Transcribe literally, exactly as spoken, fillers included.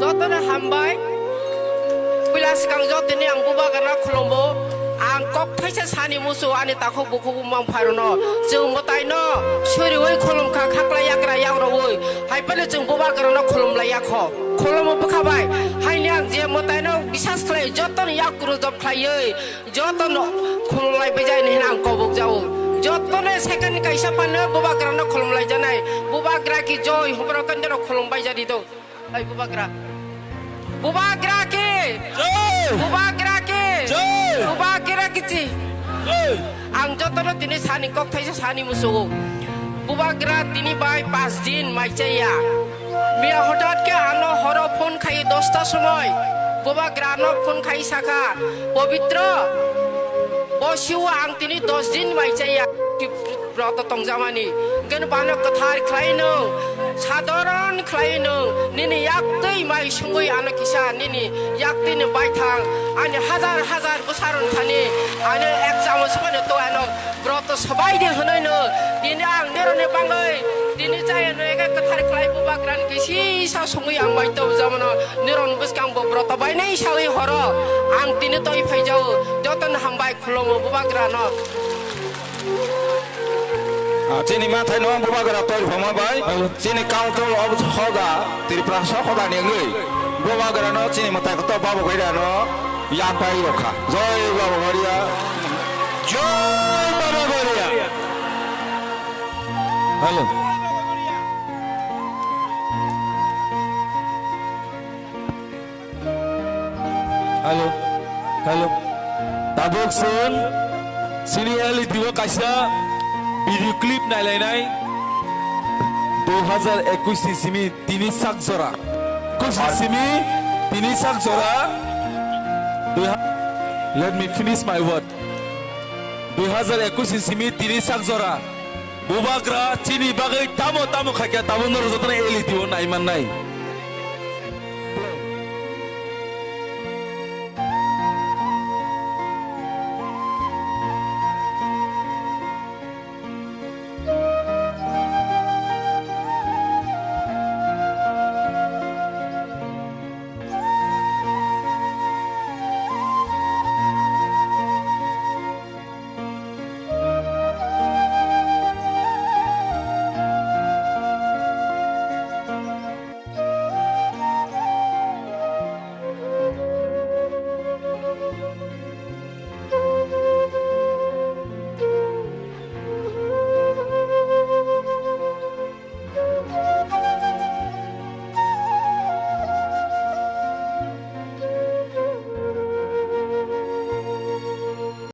Jotono hambai. Puila swkang jotoni ang bubagrano khulumbo. Ang kok thaisa sani musu ani takhuk bukhuk bumang pharono. Chwng mwtaino suriwi khulumkha khaklai yagra yagrowi. Haiphano chwng bubagrano khulumlai yakho. Khulumo bwkha bai. Haini ang je mwtaino bisas khlai jotoni yak kurujok khlaiwi. Jotono khulumlai baijani hwnwi ang kobok jao. Jotono second kaisa phano bubagrano khulumlai janai. Bubagra ki joy, hubro kandero khulum baijadi do. Hai bubagra. Bubagra ki. Jai. Bubagra ki. Jai. Bubagra ki chi. Jai. Ang jotono tini sani kok thaisa sani musugo. Bubagra tini bai pas din mai chaya. Miya hotat ke ano horo phone khai dosta somoi. Bubagra no phone khai saka. Pobitro. Bosiu ang tini dos din mai chaya. Broto tongjamani, hwnkhe bano kwthar khlai nung, sadharon khlai nung, nini yaktwi mai sungwi ano kisa nini yaktwini baithang, ani hajar hajar bwsarok thani, ani ek chamus phano to ano broto swbai di hwnwi no, tini ang nironi bangwi, tini chaya no eke kwthar khlai bubagrani kisi sa sungwi ang bai to jamano, nironi bwskang bo broto bainai sawi horo, ang tini toi phaijao, jotono hambai khulumo bubagrano. Ah, chini mathai no bubagra toi phama bai. Hello. Chini council of hoda, Tripura sa hoda ni wngwi. Bubagra no chini mathai kotor Baba Garia no yapai rokha. Jai Baba Garia. Jai Baba Garia. Hello. Hello, hello. Tabuk chwng chini L E D o kaisa video clip nailainai. Dui hazar ekush ni simi tini sak jora. Ekush ni simi tini sak jora. Dui ha-, let me finish my word. Dui hazar ekush ni simi tini sak jora. Bubagra chini bagwi tamo tamo khaikha tabuk norok jotono L E D o naimannai.